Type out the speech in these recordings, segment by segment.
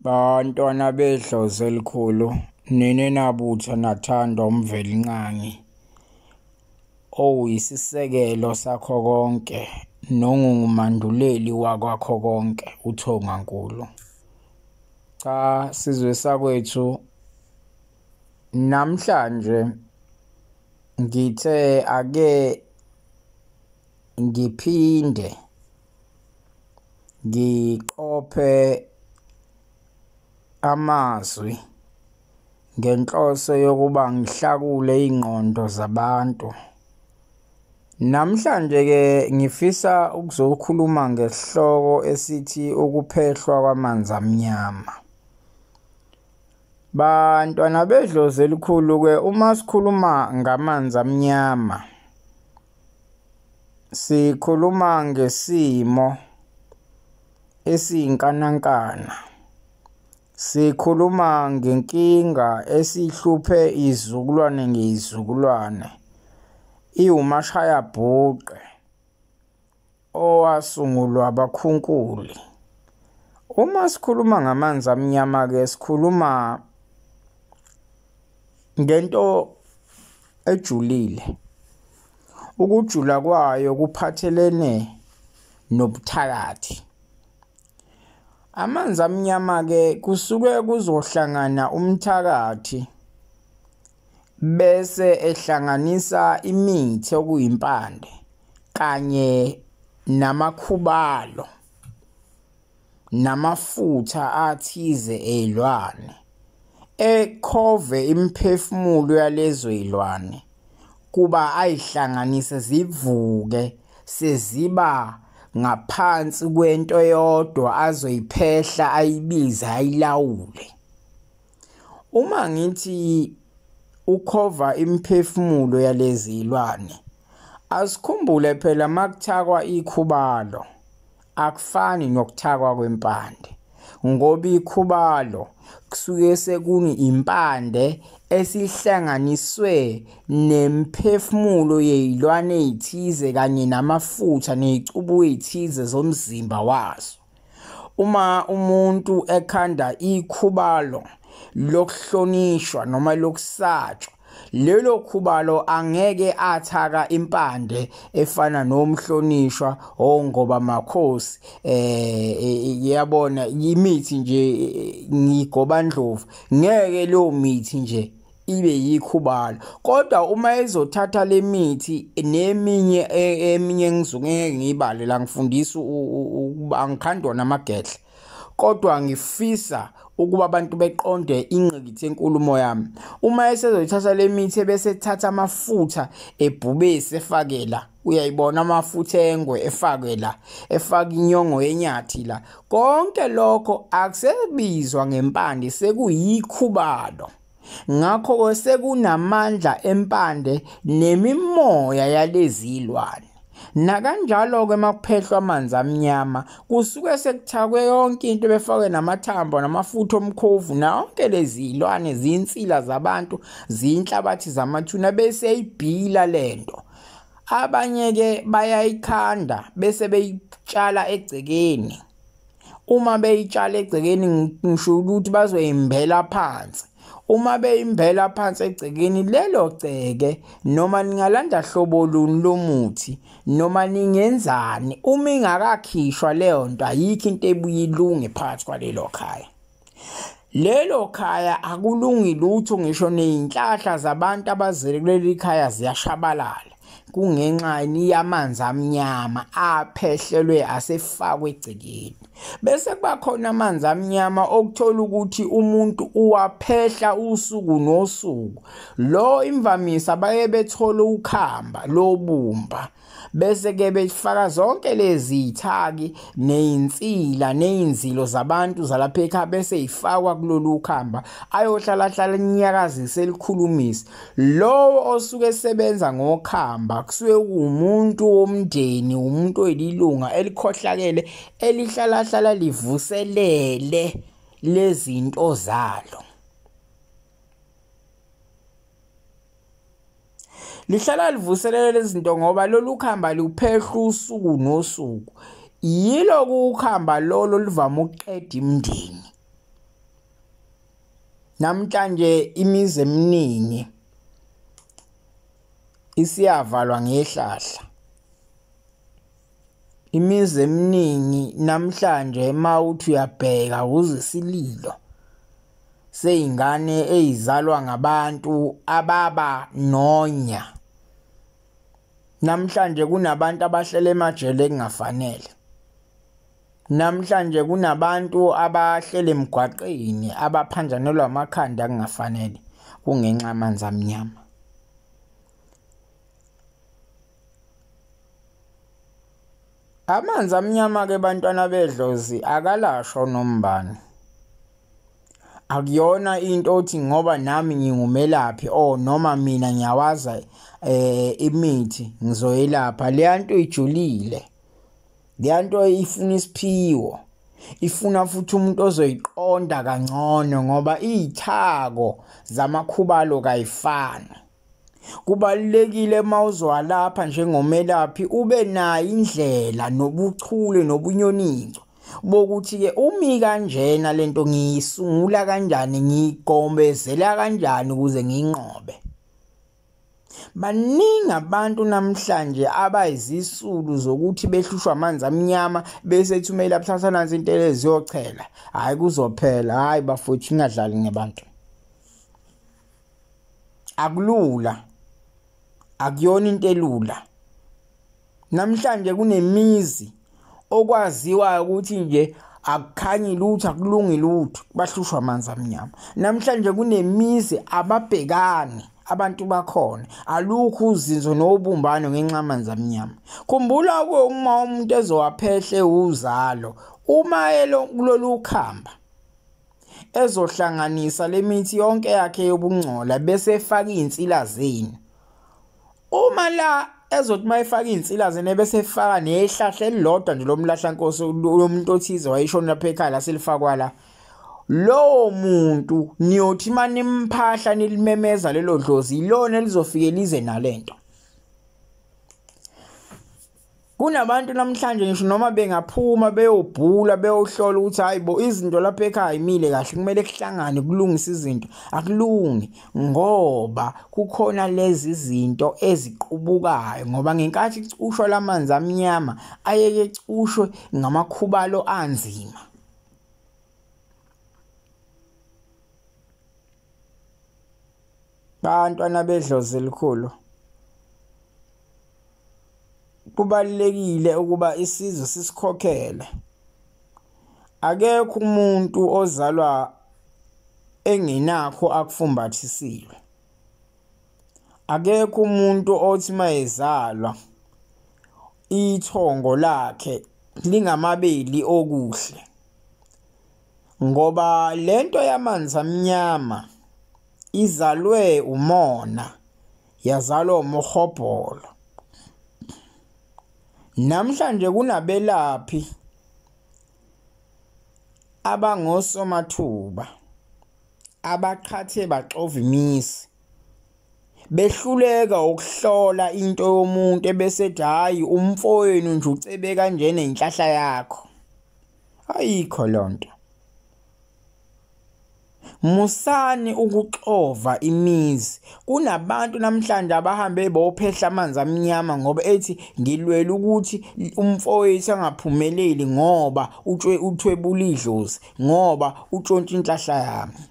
Bantwana bedlozi elikhulu, nina nabutha nathandwa uMvelinqangi owuyisisekelo sakho konke nongumanduleli wakwakho konke, uThongankulu. Cha, sizwe sakwethu, namhlanje ngithe ake ngiphinde ngiqophe amazwi ngenhloso yokuba ngihlakule ingqondo zabantu. Namhlanje-ke ngifisa ukuzokhuluma ngesihloko esithi ukuphehlwa kwamanzi amnyama. Bantwana bedlozi elikhulu-ke, uma sikhuluma ngamanzi amnyama, sikhuluma ngesimo esiyinkanankana. Sikhuluma ngenkinga esihluphe izizukulwane ngezizukulwane, iwumashayabhuqe owasungulwa abakhunkuli. Uma sikhuluma ngamanzi amnyama-ke sikhuluma ngento ejulile. Ukujula kwayo kuphathelene nobuthakathi. Amanzi amnyama-ke kusuke kuzohlangana umthakathi bese ehlanganisa imithi okuyimpande kanye namakhubalo namafutha athize ey'lwane, ekhove imiphefumulo yalezo y'lwane kuba ayihlanganise zivuke seziba ngaphansi kwento eyodwa azoyiphehla ayibize ayilawule. Uma ngithi ukhova imiphefumulo yalezi zilwane, asikhumbule phela makuthakwa ikhubalo akufani nokuthakwa kwempande, ngoba ikhubalo kusuke sekuni impande esihlanganiswe nemphefumulo yezilwane ezithize kanye namafutha nezicubu ezithize zomzimba wazo. Uma umuntu ekhanda ikhubalo lokuhlonishwa noma lokusatshwa, lelo khubalo angeke athaka impande efana nomhlonishwa ongoba makhosi, yabona imithi nje ngigobandlovu, ngeke leyo mithi nje ibe yikhubalo. Kodwa uma ezothatha le mithi neminye eminye ngizongeke ngiyibale la, ngifundisa ukuba angikhandwa namagedla, kodwa ngifisa ukuba abantu beqonde ingqikithi yenkulumo yami. Uma esezoyithatha le mithi bese ethatha amafutha ebhubesi efake la, uyayibona amafutha engwe efake la, efaka inyongo yenyathi la, konke lokho akusebizwa ngempande, sekuyikhubalo. Ngakho-ke sekunamandla empande nemimoya yalezi zilwane. Nakanjalo-ke makuphehlwa amanzi amnyama kusuke sekuthakwe yonke into, befakwe namathambo namafutha omkhovu nonke lezi zilwane zinsila zabantu zinhlabathi zamathuna, bese eyibhila lento. Abanye-ke bayayikhanda bese beyitshala egcekeni. Uma beyitshala egcekeni ngisho ukuthi bazoyimbela phansi. Uma beyimbela phansi egcekeni, lelo gceke noma ningalanda hlobo luni lomuthi noma ningenzani, uma ingakakhishwa leyo nto ayikho into ebuye ilunge phakathi kwalelo khaya. Lelo khaya akulungi lutho, ngisho ney'nhlahla zabantu abazele kuleli khaya ziyashabalala kungenxa yamanzi amnyama aphehlelwe asefakwe egcekeni. Bese kuba khona amanzi amnyama okuthola ukuthi umuntu uwaphehla usuku nosuku. Lo imvamisa baye bethola ukhamba lobumba, bese ke befaka zonke lezi zithaki nezinsila nezinzilo zabantu zalapha ekhaya, bese ifakwa kulolu khamba, ayohlala hlala inyakazise elikhulumisa. Lo osuke esebenza ngokhamba kusuke kuwumuntu womndeni, umuntu oyilunga elikhohlakele elihlala hlala livuselele lezinto zalo. Lihlala livuselele lezinto ngoba lolu khamba liwuphehla usuku nosuku. Yilo kukhamba lolo livama ukuqeda imindeni. Namhlanje imizi eminingi isiyavalwa ngehlahla. Imizi eminingi namhlanje mawuthi uyabheka uzisililo seyingane ezizalwa ngabantu ababa nonya. Namhlanje kunabantu abahlele emajele kungafanele. Namhlanje kunabantu abahlele emgwaqeni abaphanjanelwa amakhanda kungafanele, kungenxa amanzi amnyama. Amanzi amnyama ke bantwana bedlozi akalashwa nombani. Akuyona into othi ngoba nami ngingumelaphi oh noma mina ngiyawaza imithi ngizoyelapha. Le nto ijulile, le nto ifuna isiphiwo, ifuna futhi umuntu ozoyiqonda kangcono ngoba izithako zamakhubalo kayifani. Kubalulekile mawuzwalapha njengomelaphi ube nayo indlela nobuchule nobunyonico bokuthi ke umi kanjena lento ngiyisungula kanjani, ngiyigombezela kanjani ukuze ngiyinqobe. Baningi abantu namhlanje abayizisulu zokuthi behlushwa amanzi amnyama bese ethi umelaphi thatha nansi into eziyochela, hayi kuzophela. Hayi bafowethu, ningadlali ngebantu, akulula, akuyona into elula. Namhlanje kunemizi okwaziwayo ukuthi nje akukhanyi lutho, akulungi lutho, bahlushwa amanzi amnyama. Namhlanje kunemizi ababhekani abantu bakhona, alukho uzinzo nobumbano ngenxa amanzi amnyama. Khumbula uma umuntu ezowaphehle uzalo, uma kulolu khamba ezohlanganisa lemithi yonke yakhe yobungcola bese efaka izinsila zenu. Uma la ezothi mayifaka izinsila zenu bese efaka nehlahla elilodwa nje lomlahla nkosi lomuntu othize wayishona lapha ekhaya laselifakwa la, lowo muntu niyothi manimphahla nilimemeza lelo dlozi, ilona elizofike lize nalento. Kunabantu namhlanje ngisho noma bengaphuma beyobhula beyohlola ukuthi hayibo izinto lapha ekhaya imile kahle, kumele kuhlangane kulungise izinto, akulungi ngoba kukhona lezi zinto eziqubukayo. Ngoba ngenkathi kucushwa lamanzi amnyama ayeke ecushwe ngamakhubalo anzima. Bantwana bedlozi elikhulu, kubalulekile ukuba isizwe sisikhokhele. Akekho umuntu ozalwa engenakho akufumbathisile. Akekho umuntu othi mayezalwa ithongo lakhe lingamabeli okuhle, ngoba lento yamanzi amnyama izalwe umona, yazalwa umhobholo. Namhlanje kunabelaphi abangosomathuba abaqhathe baxova imisi, behluleka ukuhlola into yomuntu ebese ethi hayi umfowenu nje ucebe kanjena inhlahla yakho. Ayikho lonto. Musani ukuxova imizi. Kunabantu namhlanje abahambe bophehla amanzi amnyama ngoba ethi ngilwela ukuthi umfowethu angaphumeleli ngoba uthwebula idlozi, ngoba utshontsha inhlahla yami.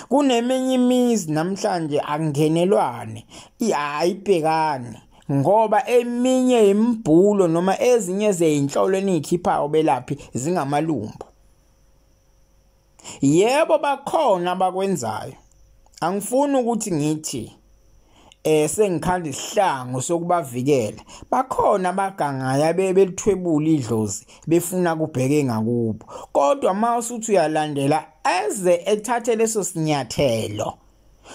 Kuneminye imizi namhlanje angenelwane, ayibhekani ngoba eminye imibhulo noma ezinye zezinhlolo enizikhiphayo belaphi zingamalumbo. Yebo bakhona abakwenzayo, angifuni ukuthi ngithi sengikhanda isihlangu sokubavikela. Bakhona abagangaya belithwebula idlozi befuna kubheke ngakubo, kodwa mawusuthi uyalandela eze ethathe leso sinyathelo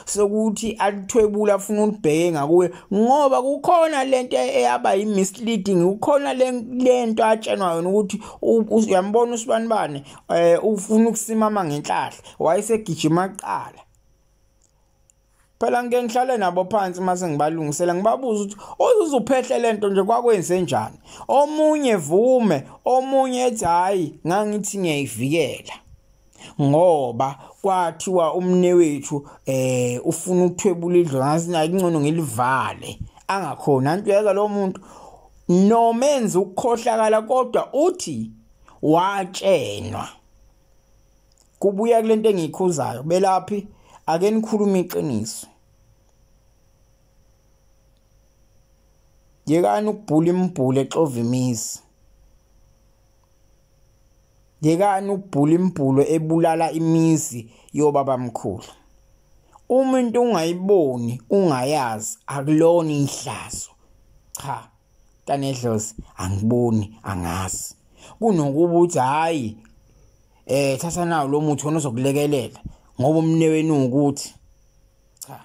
sokuthi alithwebula afuna ulibheke ngakuye, ngoba kukhona lento eyaba yi-misleading, kukhona lento atshenwa yona ukuthi uyambona usibanibane ufuna ukusimama ngenhlahla, wayesegijima kuqala. Phela ngike ngihlale nabo phansi mase ngibalungisela ngibabuza ukuthi uzuzuphehle lento nje kwakwenze njani. Omunye vume, omunye ethi hayi ngangithi ngiyayivikela. Ngoba kwathiwa umnewethu ufuna ukuthwebula idlozi, ngathi naye kungcono ngilivale. Angakhona anti uyaza lo muntu noma enza ukukhohlakala kodwa uthi watshenwa. Kubuya kulento engiyikhuzayo belaphi, ake nikhulume iqiniso. Yekani ukubhula imbhule exova imizi. Yekani ukubhula imbhulo ebulala imizi yobabamkhulu. Uma into ungayiboni ungayazi akulona ihlazo. Cha, mntanedlozi angiboni angazi. Kunokuba uthi hayi thatha nawo lo muthi wona ozokulekelela ngoba umnewenu ukuthi cha.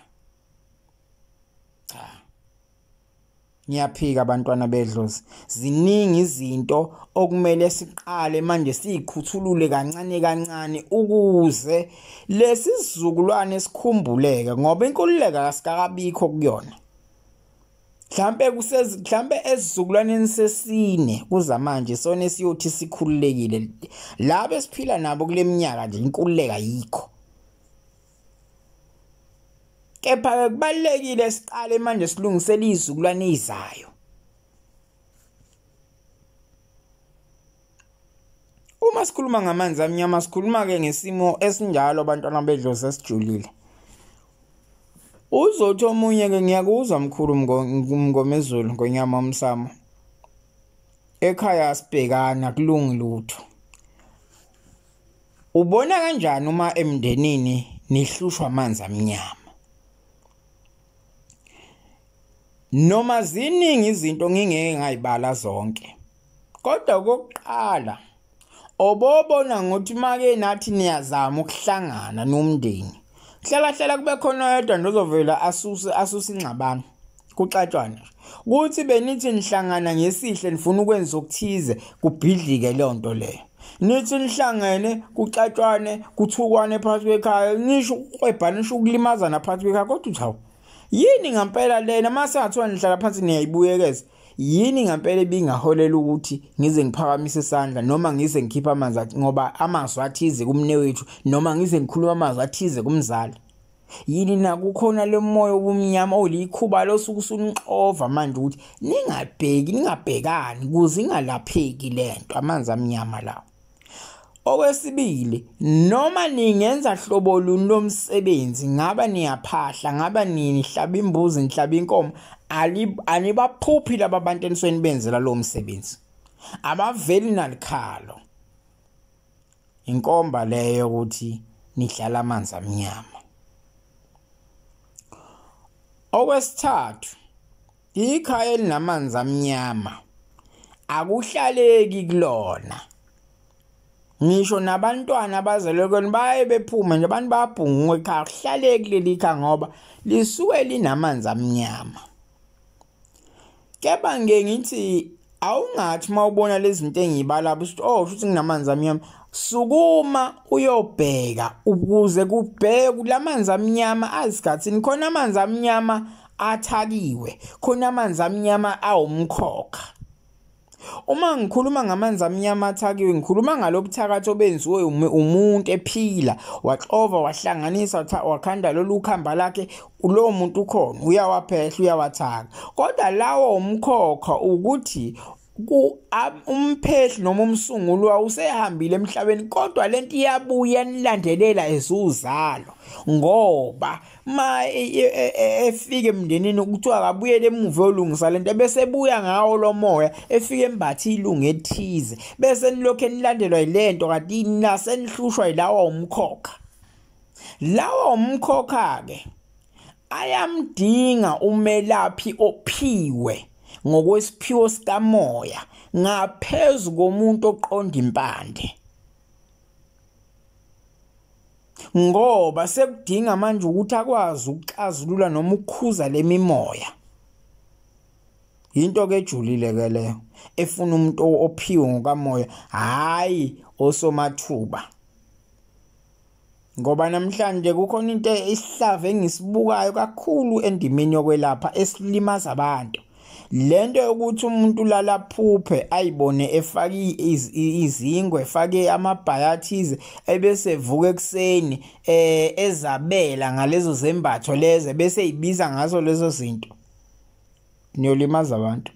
Cha. Ngiyaphika abantwana bedlozi. Ziningi izinto okumele siqale manje siyikhuthulule kancane kancane ukuze lesi sizukulwane sikhumbuleke, ngoba inkululeko asikakabikho kuyona. Mhlambe esizukulwaneni sesine kuza manje sona siyothi sikhululekile. Laba esiphila nabo kule minyaka nje inkululeko ayikho. Kepha kubalekile siqale manje silungisele izizukulwane ezizayo. Uma sikhuluma ngamanzi amnyama sikhuluma ke ngesimo esinjalo abantwana bedlozi esijulile. Uzothi omunye ke ngiyakuzwa mkhulu Mngomezulu ngonyama omsamo. Ekhaya sibhekana kulungi lutho. Ubona kanjani uma emndenini nihlushwa amanzi amnyama? Noma ziningi izinto ngingeke ngayibala zonke. Kodwa okokuqala obobona ngokuthi make nathi niyazama ukuhlangana nomndeni. Hlala hlala kube khona oyedwa nozovela asuse ingxabano kuxatshwana. Kuthi benithi nihlangana ngesihle nifuna ukwenza okuthize kubhidlike leyo nto leyo. Nithi nihlangene kuxatshwane kuthukwane phakathi kwekhaya nisho ukwebhana nisho ukulimazana phakathi kwekhaya, kodwa uthi hawu yini ngempela lena mase ngathiwa nihlala phansi niyayibuyekeza. Yini ngempela ebingaholela ukuthi ngize ngiphakamise isandla noma ngize ngikhiphe amanzi ngoba amazwi athize kumnewethu noma ngize ngikhuluma amazwi athize kumzali? Yini na kukhona lo moya obumnyama olikhuba losuku usunixova manje ukuthi ningabheki ningabhekani kuze ingalapheki lento, amanzi amnyama lawo. Okwesibili, noma ningenza hlobo luni lomsebenzi, ngaba niyaphahla, ngaba nihlaba imbuzi, nihlaba inkomo, anibaphuphi laba bantu enisweni benzela lo msebenzi. Abaveli nalikhalo. Inkomba leyo ukuthi nidlala amanzi amnyama. Okwesithathu, ikhaya elinamanzi amnyama akuhlaleki kulona. Ngisho nabantwana abazelwe kona baye bephuma nje, abantu bayabhunguka ekhaya, akuhlaleki leli khaya ngoba lisuke linamanzi amnyama. Kepha ngeke ngithi awungathi mawubona lezi zinto engiyibala uthi oh futhi nginamanzi amnyama, sukuma uyobheka ukuze kubheke lamanzi amnyama azikhathini. Khona amanzi amnyama athakiwe, khona amanzi amnyama awumkhokha. Uma ngikhuluma ngamanzi amnyama athakiwe ngikhuluma ngalobuthakathi obenziwe umuntu ephila, waxova wahlanganisa wakhanda lolu khamba lakhe, lo muntu ukhona uyawaphehla uyawathaka. Kodwa lawo umkhokha ukuthi umphehli noma umsunguli wawusehambile emhlabeni, kodwa lento iyabuya nilandelela ezuzalo, ngoba ma efika emndenini kuthiwa akabuyele emuva olungisa lento, bese ebuya ngawo lo moya efika embathe ilungu ethize, bese nilokhu enilandelwa yilento kanti nasenihlushwa yilawo umkhokha. Lawo umkhokha ke ayamdinga umelaphi ophiwe ngokwesiphiwo sikamoya ngaphezu komuntu oqonda impande, ngoba sekudinga manje ukuthi akwazi ukuxazulula noma ukukhuza lemimoya. Into ke ejulile ke leyo efuna umuntu ophiwe ngokamoya, hayi osomathuba. Ngoba namhlanje kukhona into isihlava engisibukayo kakhulu endimeni yokwelapha esilimaza abantu. Lento yokuthi umuntu lalaphuphe ayibone efake izingwe, efake amabhayathize, ebese evuka ekuseni ezabela ngalezo zembatho lezo, bese eyibiza ngazo lezo zinto, niyolimaza abantu.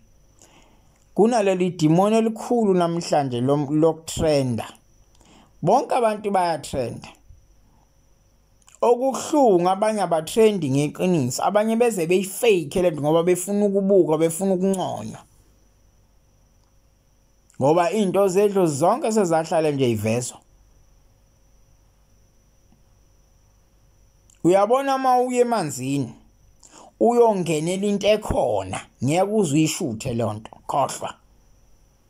Kunaleli demon elikhulu namhlanje lokutrenda. Bonke abantu bayatrenda. Okuhlungu abanye abatrendi ngeqiniso, abanye beze beyifake lento ngoba befuna ukubuka, befuna ukunconywa. Ngoba into zedlozi zonke sezahlala nje ivezwa. Uyabona uma uye emanzini uyongenela into ekhona, ngeke uze uyishuthe lonto, khohlwa.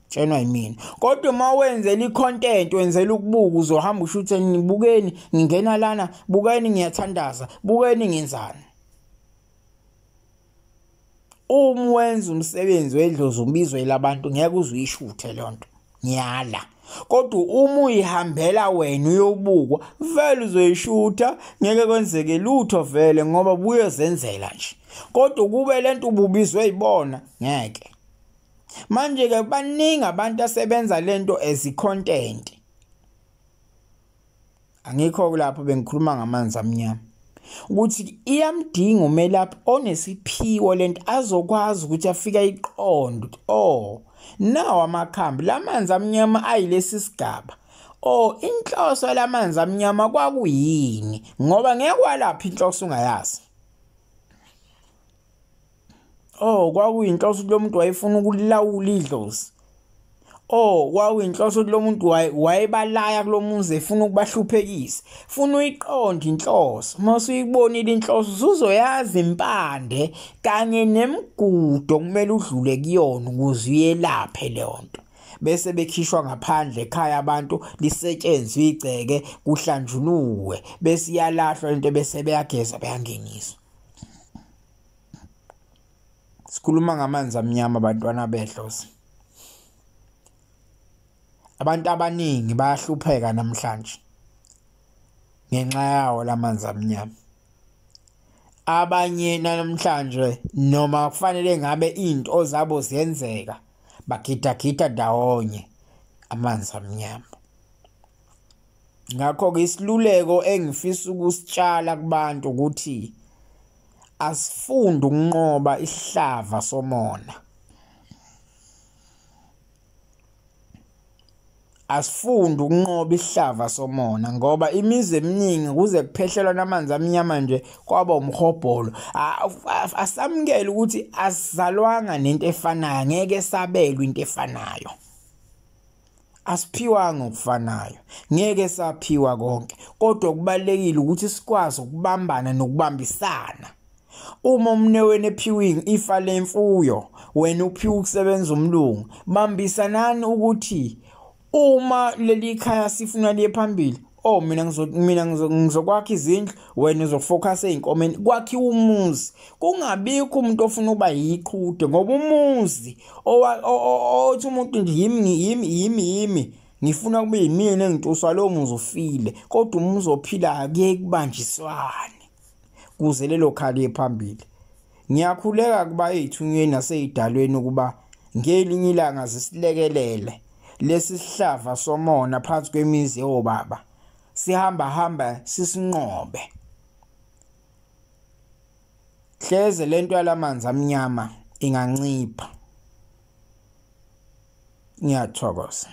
Tshenwa yimina. Kodwa uma wenzela icontent, wenzela ukubuka, uzohamba ushuthe, nibukeni ngingena lana, bukeni ngiyathandaza, bukeni ngenzani. Uma wenza umsebenzi wedlozi ubizwe labantu, ngeke uze uyishuthe lonto, ngiyala. Kodwa uma uyihambela wena uyobukwa, vele uzoyishutha, ngeke kwenzeke lutho vele ngoba buyozenzela nje. Kodwa kube lento ububizwe yibona, ngeke. Manje ke baningi abantu asebenza lento as content. Angikho lapho bengikhuluma ngamanzi amnyama. Ukuthi iyamdinga umelaphi onesiphiwo lento azokwazi ukuthi afike ayiqonde ukuthi oh nawo amakhambi lamanzi amnyama ayilesi sigaba. Oh inhloso lamanzi amnyama kwakuyini, ngoba ngeke walapha inhloso ungayazi. Oh kwakuyinhloso lo muntu wayefuna ukulawula idlozi. Oh kwakuyinhloso lo muntu wayebalaya kulomuzi efuna ukubahluphekisa. Funa uyiqonde inhloso. Mase uyibonile inhloso uzoyazi impande kanye nemigudu okumele udlule kuyona ukuze uyelaphe leyo nto. Bese bekhishwa ngaphandle ekhaya abantu, lisetshenzwe igceke, kuhlanjuluwe, bese iyalahlwa into, bese beyageza bayangeniswa. Sikhuluma ngamanzi amnyama bantwana bedlozi. Abantu abaningi bayahlupheka namhlanje ngenxa yawo lamanzi amnyama. Abanye namhlanje noma kufanele ngabe into zabo ziyenzeka, bagidagida ndawonye amanzi amnyama. Ngakho-ke isiluleko engifisa ukusitshala kubantu ukuthi asifunde ukunqoba isihlava somona. Asifunde ukunqoba isihlava somona, ngoba imizi eminingi kuze kuphehlelwa namanzi amnyama nje kwaba umhobholo. Asamukele ukuthi asizalwanga nento efanayo, ngeke sabelwe into efanayo. Asiphiwanga okufanayo, ngeke saphiwa konke. Kodwa kubalekile ukuthi sikwazi ukubambana nokubambisana. Uma umnewenu ephiwe ifa lemfuyo, wena uphiwe ukusebenza umlungu, bambisanani ukuthi uma leli khaya sifuna liye phambili, oh mina ngizokwakha izindlu, wena uzofocus einkomeni, kwakhiwa umuzi. Kungabikho umuntu ofuna ukuba yiqhude, ngoba umuzi othi umuntu nje yimi ngifuna kube yimina engituswa, lo muzi ufile. Kodwa umuzi ophilayo kuye kubanjiswane kuze lelo khaya liye phambili. Ngiyakhuleka kuba ey'thunyweni nasey'dalweni ukuba ngelinye ilanga zisilekelele lesi sihlava somona phakathi kwemizi yobaba, sihamba hamba sisinqobe. Hleze lento yalamanzi amnyama ingancipha. Ngiyathokoza.